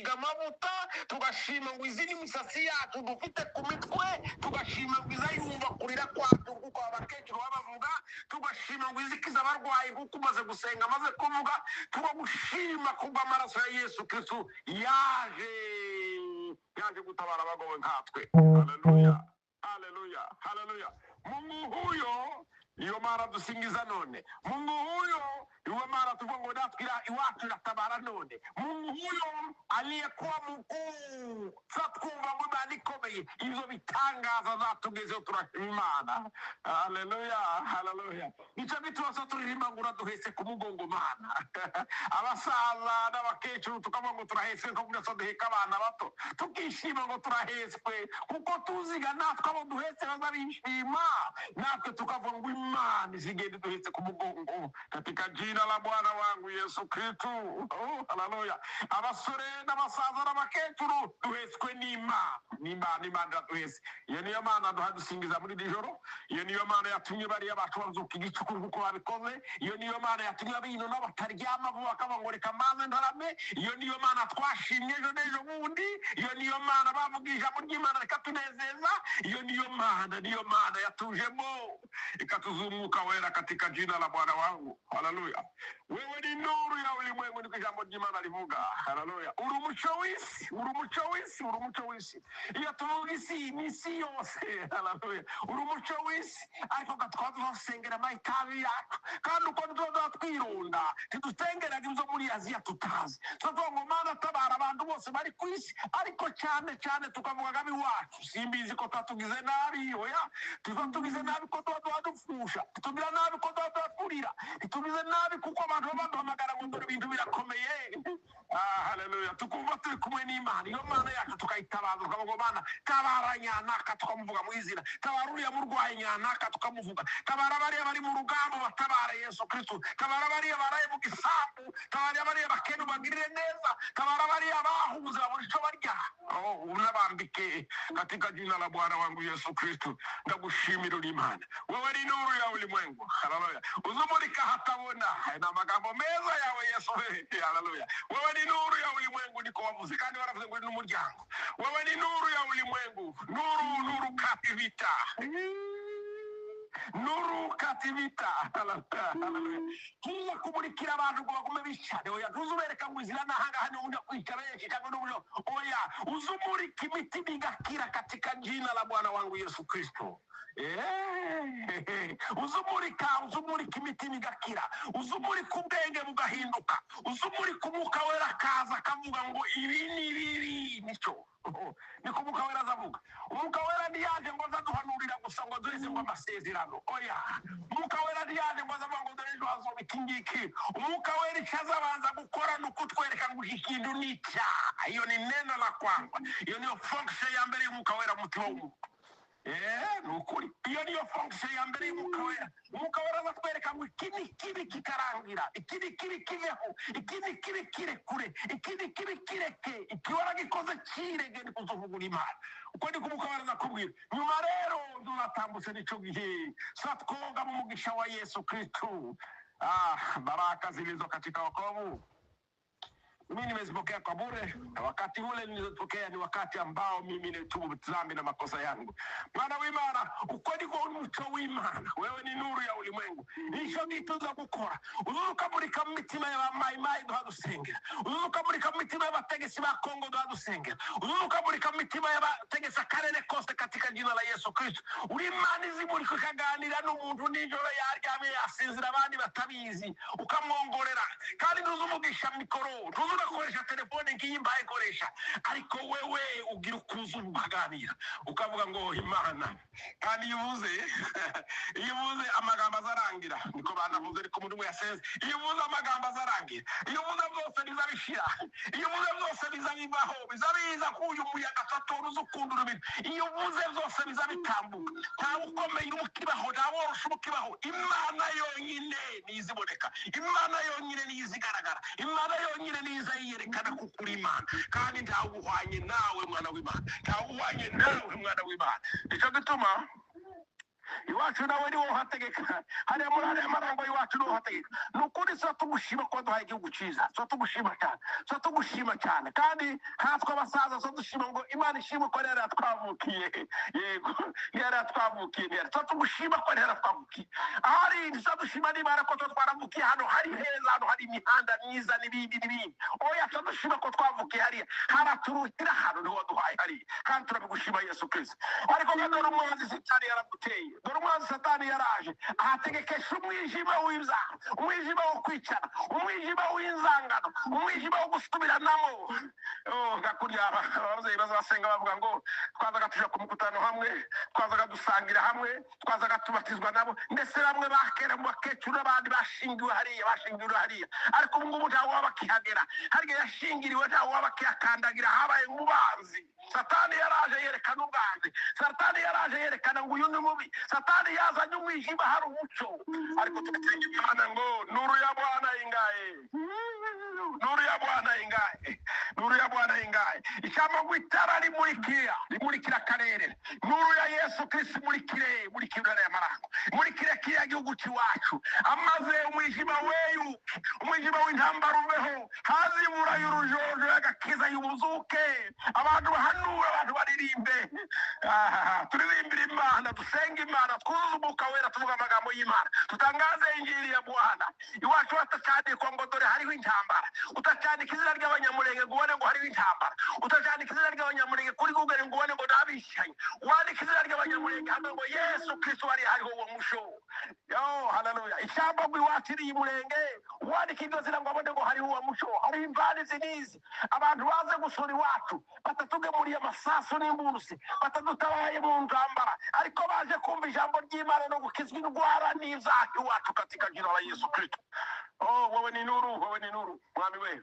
Kwisiga amavuta, tugashima ngo izi ni imisatsi yacu dufite ku mitwe, tugashima ngo iza yumva kurira kwacu kuko abakecuru baba bavuga, tugashima ngo izikiza abarwayi kuko umaze gusenga amaze kuvuga, tukagushima kubw'amaraso ya Yesu Kristu yaje gutabara abagowe nkatwe. Haleluya, haleluya, haleluya! Mungu huyo niyo Mana dusingiza none. Mungu huyo niwe Mana tuvuga ngo natwe iwacu iratabara none. Mungu huyo aliyekuwa mkuu, sa twumva ngo Imana ikomeye, ibyo bitangaza zatugezeho, turashima Imana. Haleluya, haleluya! Nicyo gituma so turirimba ngo uraduhetse ku mugongo, Mana. Abasaza n'abakecuru tukavuga ngo turahetswe, nko kugira ngo duheke abana bato, tukishima ngo turahetswe kuko tuziga natwe abo duhetse baza bishima, natwe tukavuga ngo Imana izigenda iduhetse ku mugongo katika jina la Bwana wangu Yesu Kristu. Oh, haleluya! Abasore n'abasaza n'abakecuru duhetswe n'Imana, n'Imana, Imana iraduhetse. Iyo niyo Mana duha dusingiza muri iri joro. Iyo niyo Mana yatumye bariya bacu bazuka igicuku nk'uko babikoze. Iyo niyo Mana yatumye abino n'abataryama vuba bakavuga ngo reka maze ntarame. Iyo niyo Mana twashimye ejo n'ejo bundi. Iyo niyo Mana bavuga ijambo ry'Imana rikatunezeza. Iyo niyo Mana, niyo Mana yatujemo ikatuza Umwuka Wera katika jina la Bwana wangu. Haleluya! Wewe ni nuru ya ulimwengu, niko ijambo ry'Imana rivuga. Haleluya! Uri umuco w'isi, uri umuco w'isi, uri umuco w'isi. Iyo tuvuga isi, ni isi yose. Haleluya! Uri umuco w'isi, ariko gatwara tuzasengera amahitabi yacu, kandi uko tuba twirunda ntidusengeraga ibyo muri Aziya tutazi. Tukavuga ngo Mana, tabara abantu bose bari ku isi, ariko cyane cyane tukavuga ab'iwacu. Simbizi ko tuba tugize nabi. Oya, tuba tugize nabi ko tuba dupfusha, tugira nabi ko tuba turira, ntitugize nabi kuko abantu baba baduhamagara ngo dore ibintu birakomeye. Ah, haleluya! Tukumva turi kumwe n'Imana, iyo Mana yacu tukayitabaza, tukavuga ngo Mana, tabara nyanaka, tukamuvuga mu izina, tabara uriya murwayi nyanaka, tukamuvuga, tabara bariya bari mu rugamba, batabara Yesu Kristu, tabara bariya baraye mu gisambu, tabara bariya bakene ubagirire neza, tabara bariya bahuze babura icyo barya. Oh, unabambike katika jina la Bwana wangu Yesu Kristu. Ndagushimira, uri Imana, wewe ni nuru ya ulimwengu. Haleluya! Uzumurika hatabona. Aya ni amagambo meza yawe, Yesu. Haleluya! Wewe ni nuru ya ulimwengu, niko wavuze, kandi waravuze ngo uri n'umuryango. Wewe ni nuru ya ulimwengu. Nuru, nuru kati vita, nuru kati vita. Haleluya! Tuza kumurikira abantu ngo bagume bicare? Oya, ntuzubereka ngo izira n'ahangaha niho ujya kwicara benshi cyangwa n'uburyo. Oya, uzumurika imitima igakira katika jina la Bwana wangu Yesu Kristo. Uzumurika, uzumurika imitima igakira, uzumurika ubwenge bugahinduka, uzumurika Umwuka Wera akaza akavuga ngo ibi ni bibi. Nicyo niko Umwuka Wera azavuga. Umwuka Wera ntiyaje ngo azaduhanurira gusa ngo duheze ngo amasezerano. Oya, Umwuka Wera ntiyaje ngo azavuga ngo dore ejo hazoba iki ngiki. Umwuka Wera icyo azabanza gukora ni ukutwereka ngo iki kintu ni icyaha. Iyo ni neno la kwangwa. Iyo niyo fonction ya mbere y'Umwuka Wera mu mutima w'umuntu. Ni ukuri, iyo niyo fonction ya mbere y'Umwuka Wera. Umwuka Wera azatwereka ngo iki ni kibi kikarangira, iki ni kibi kiveho, iki ni kibi kirekure, iki ni kibi kireke, iki waragikoze kirege, ni kuzuvugura Imana. Uko niko Umwuka Wera azakubwira. Nyuma rero tuzatambutse n'icyo gihe sa twoga mu mugisha wa Yesu Kristu. Ah, baraka zilizo katika wokovu mimi nimezipokea kwa bure, na wakati ule nilizopokea ni wakati ambao mimi nilitubu dhambi na makosa yangu. Mwana w'Imana, uko niko umuco w'Imana. Wewe ni nuru ya ulimwengu. Nicyo gituza gukora, uzuza ukamurika mu mitima y'abamayimayi duha dusengera, uzuza ukamurika mu mitima y'abategetsi ba Kongo duha dusengera, uzuza ukamurika mu mitima y'abategetsi akarere kose katika jina la Yesu Kristo. Uri Imana izimurika, ukaganira n'umuntu nijoro yaryamye yasinzira abandi batabizi, ukamwongorera, kandi ntuzumugisha mikoro, ntuzi unakoresha telefone ngiyi mbaye ikoresha, ariko wewe ugira ukuza ukaganira, ukavuga ngo Imana. Kandi iyo uvuze amagambo azarangira, niko banavuze, ariko umuntu umwe yasenze, iyo uvuze amagambo azarangira, iyo uvuze byose biza bishira, iyo uvuze byose biza bivaho, biza biza k'uyu muyaga satora uza ukundura ibintu. Iyo uvuze byose biza bitambuka. Ntawe ukomeye ukibaho, ntawe worosha ukibaho. Imana yonyine niyo iziboneka, Imana yonyine niyo izigaragara, Imana yonyine niyo iza yiyerekana kuko uri Imana, kandi ntawe uhwanye nawe, mwana w'Imana, ntawe uhwanye nawe, mwana w'Imana. Nicyo gituma Iwacu nawe niwo hategeka, hariya muri ariya marango iwacu niwo hategeka. Ni ukuri tuba tugushima ko waduhaye igihugu cyiza, tuba tugushima cyane, tuba tugushima cyane. Kandi nkatwe abasaza tuba dushima ngo Imana ishimwe ko yari yatwavukiye. Yego, ntiyari yatwavukiye, ntiyari. Tuba tugushima ko yari yaratwavukiye. Ahari tuba dushima n'Imana ko tuba twaravukiye hano hari heza, hano hari imihanda myiza n'ibindi n'ibindi. Oya, tuba dushima ko twavukiye hariya haraturutira, hano niho waduhaye hariya, kandi turabigushima Yesu Kristo. Ariko nka dore umwanzi Satani yaraduteye, dore umwanzi Satani yaraje ahategekesha umwijima w'ibyaha, umwijima wo kwicara, umwijima w'inzangano, umwijima wo gusubiranamo. Oh, nka kurya ababyeyi bazasenga bavuga ngo twazaga tuja ku mukutano hamwe, twazaga dusangira hamwe, twazaga tubatizwa nabo, ndetse bamwe bakera mu bakecuru n'abandi bashingiwe hariya, bashingiwe hariya. Ariko ubu ngubu ntawe waba akihagera harya yashingiriwe, ntawe waba akihakandagira, habaye nk'ubanzi. Satani yaraje yerekana ubwanzi, Satani yaraje yerekana ngo uyu ni mubi, Satani yazanye umwijima hari umuco. Ariko tugasenga Imana ngo nuru ya Bwana ingaye, nuru ya Bwana ingaye, nuru ya Bwana ingaye. Ijambo ngo itara rimurikira, rimurikira akarere. Nuru ya Yesu Kristo imurikire, imurikire aya marango, imurikire kiriya gihugu cy'iwacu, amaze umwijima weyuke, umwijima w'intambara uveho, haze imvura y'urujojo y'agakiza y'ubuzuke, abantu bahanura, abantu baririmbe. Ah, turirimbire Imana, dusenge Imana, twuzuze umwuka wera, tuvuga amagambo y'Imana, tutangaze injili ya Bwana. Iwacu hatacandikwa ngo dore hariho intambara, utacandika izina ry'Abanyamurenge ngo ubone ngo hariho intambara, utacandika izina ry'Abanyamurenge kuri Google ngo ubone ngo nabishyanye, wandika izina ry'Abanyamurenge hamwe ngo Yesu Kristo wari hariho uwo musho. Yo, haleluya. Ishyamba ngo iwacu iri Murenge, wandika iryo zina ngo abone ngo hariho uwo musho, hariho imvano izi n'izi. Abantu baze gusura iwacu batatugemuriye amasasu n'imburusi, batadutabaye mu ntambara, ariko baje kumva ijambo ry'Imana no gukizwa indwara n'ibyaha iwacu katika jina la Yesu Kristo. Oh, wowe ni nuru, wowe ni nuru mwami we.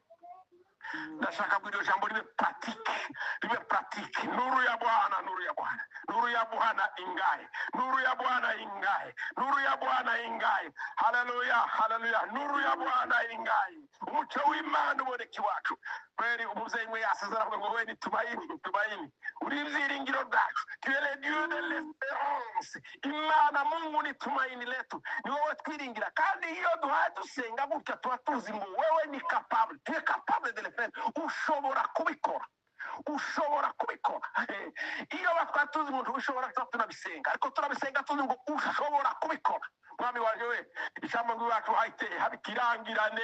Ndashaka ngo iryo jambo ribe pratique, ribe pratique. Nuru ya Bwana, nuru ya Bwana, nuru ya Bwana ingaye, nuru ya Bwana ingaye, nuru ya Bwana ingaye. Haleluya, haleluya, nuru ya Bwana ingaye. Umuco w'Imana uboneka iwacu. Kweli umuvyeyi mwe yasize aravuga ngo we ni tumaini, tumaini, uri ibyiringiro byacu. Tu es le Dieu de l'espérance. Imana Mungu ni tumaini letu, ni wowe twiringira. Kandi iyo duhaye dusenga gutya tuba tuzi ngo wewe ni capable, tu es capable de le faire, ushobora kubikora, ushobora kubikora. Iyo batwara tuzi umuntu ushobora, tuba tunabisenga, ariko turabisenga tuzi ngo ushobora kubikora. Mwami wanje we, ijambo ngo iwacu hahite haba ikirangirane.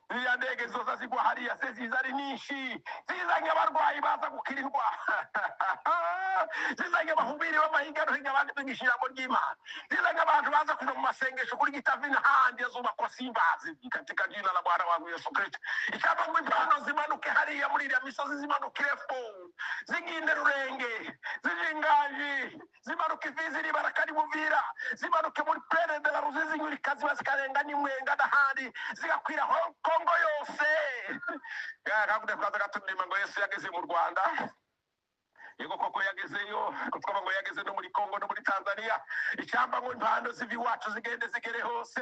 Ziriya ndege zoza zigwa hariya se ziza ari nyinshi, zizanye abarwayi baza gukira indwara, zizanye abahubiri b'amahinga no hirya abandi bigisha ijambo ry'Imana, zizanye abantu baza kuja mu masengesho kuri Gitavi n'ahandi azubakwa simbazi katika jina la Bwana wangu Yesu Kristo. Ijambo ngo impano zimanuke hariya muri iriya misozi, zimanuke epfo, ziginde Rurenge, zije Inganji, zimanuke Ifizi n'Ibaraka n'Ibuvira, zimanuke muri Plaine de la Ruzizi, zinyurika ziba zikarenga n'Imwenga n'ahandi, zigakwira Kongo yose. Kakude twazaga turirimba ngo Yesu yageze mu Rwanda. Yego koko yagezeyo, twaba ngo yageze no muri Kongo no muri Tanzania. Icyamba ngo impano ziva iwacu zigende zigere hose,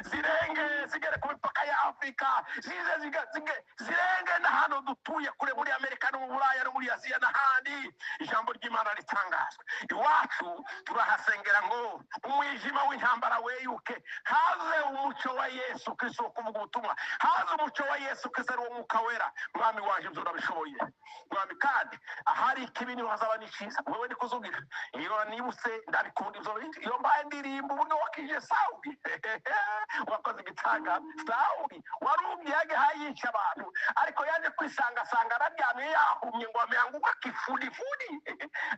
zirenge zigere ku mipaka ya Afurika, zize zirenge na hano dutuye kure muri Amerika no mu Buraya no muri Aziya n'ahandi. Ijambo ry'Imana ritangazwe iwacu. Turahasengera ngo umwijima w'intambara weyuke, haze umuco wa Yesu Kristo wo kuvuga ubutumwa, haze umuco wa Yesu Kristo ari wo mwuka wera. Mwami waje, ibyo urabishoboye mwami, kandi ahari ikibi niho hazaba n'icyiza. Wewe niko uzugira. Iyo nibutse ndabikunda ibyo bintu, iyo mbaye ndirimba uburyo wakije Sawuli, wakoze igitangaza. Sawuli warumye yaje hayica abantu, ariko yaje kwisanga asanga araryamye yahumye ngo ameanguka kifudifudi.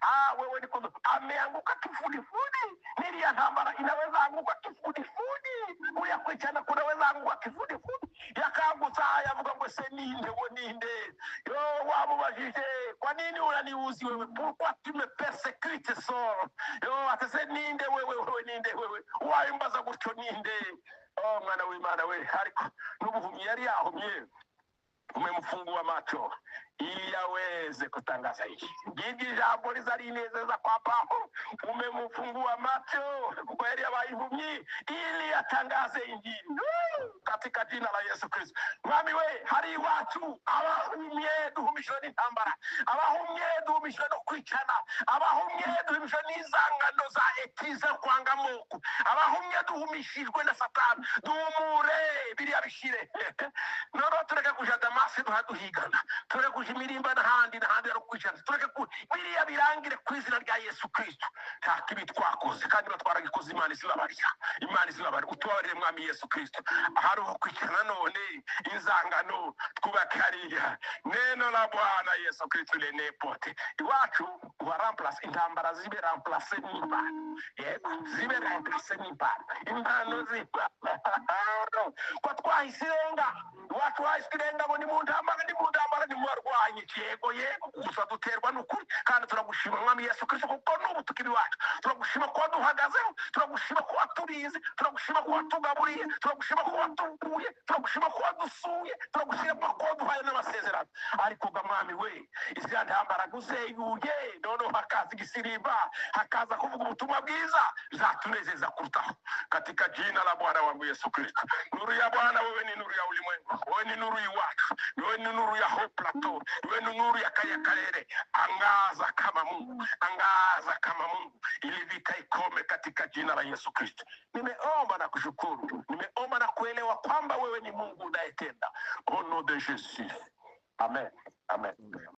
Ah, wewe niko ameanguka kifudifudi. Niriya ntambara inaweza anguka kifudifudi, uriya kwicana kunaweza anguka kifudifudi. Yakangutse yavuga ngo se ninde wo ninde? Yo, wamubajije kwa nini unaniuzi wewe? Pourquoi tu me persécutes, Saul? Yo, atese ninde wewe? Wewe ninde wewe wayimbaza gutyo ninde? Oh, mwana w'Imana we, ariko n'ubuhumyi yari yahumye, umemfungua macho. Ili aweze kutangaza injili. Ngiryo ijambo riza rinezeza kwa Pawulo: umemfungua macho kuko yari yabaye impumyi ili atangaze injili. Woo! Katika jina la Yesu Kristo. Mwami we, hari iwacu abahumye duhumishijwe n'intambara, abahumye duhumishijwe no kwicana, abahumye duhumishijwe n'inzangano za etize kwanga amoko, abahumye duhumishijwe na Satani. Duhumure biriya bishire, noneho tureke kuja Damasi duha duhigana, tureke kuja imirimba n'ahandi n'ahandi no kwicana, tureke ku biriya birangire ku izina rya Yesu Kristo. Nta kibi twakoze, kandi niba twaragikoze, Imana izibabarira, Imana izibabarira. Utubabarire, Mwami Yesu Kristo. Ahari ho kwicarana none inzangano, twubake hariya. Neno la Bwana Yesu Kristo lienee pote. Iwacu wa remplace intambara, zibe remplacé n'impano. Yego, zibe remplacé n'impano, impano z'Imana, ko twahise irenga. Iwacu hahise irenga ngo ni mu ntambara, ni mu ntambara, ni mu barwanyi. Yego, yego, gusa duterwa n'ukuri, kandi turagushima, Mwami Yesu Kristo, kuko n'ubu tukiri iwacu. Turagushima kuba duhagazeho, turagushima kuba turize, turagushima kuba tugaburiye, turagushima kuba tuvuye, turagushima kuba dusuye, turagushima kuba duhaye n'amasezerano. Ariko ga Mwami we, iziriya ntambara guzeyuye, noneho hakaza igisirimba, hakaza kuvuga ubutumwa bwiza, zatunezeza kurutaho. Katika jina la Bwana wangu Yesu Kristo. Nuru ya Bwana, wewe ni nuru ya ulimwengu, wewe ni nuru iwacu, wewe ni nuru ya Haut Plateau, wewe ni nuru ya kaya karere. Angaza kama Mungu, angaza kama Mungu, ili vita ikome katika jina la Yesu Kristo. Nimeomba na kushukuru, nimeomba na kuelewa kwamba wewe ni Mungu unayetenda. Au nom de Jésus. Amen. Amen.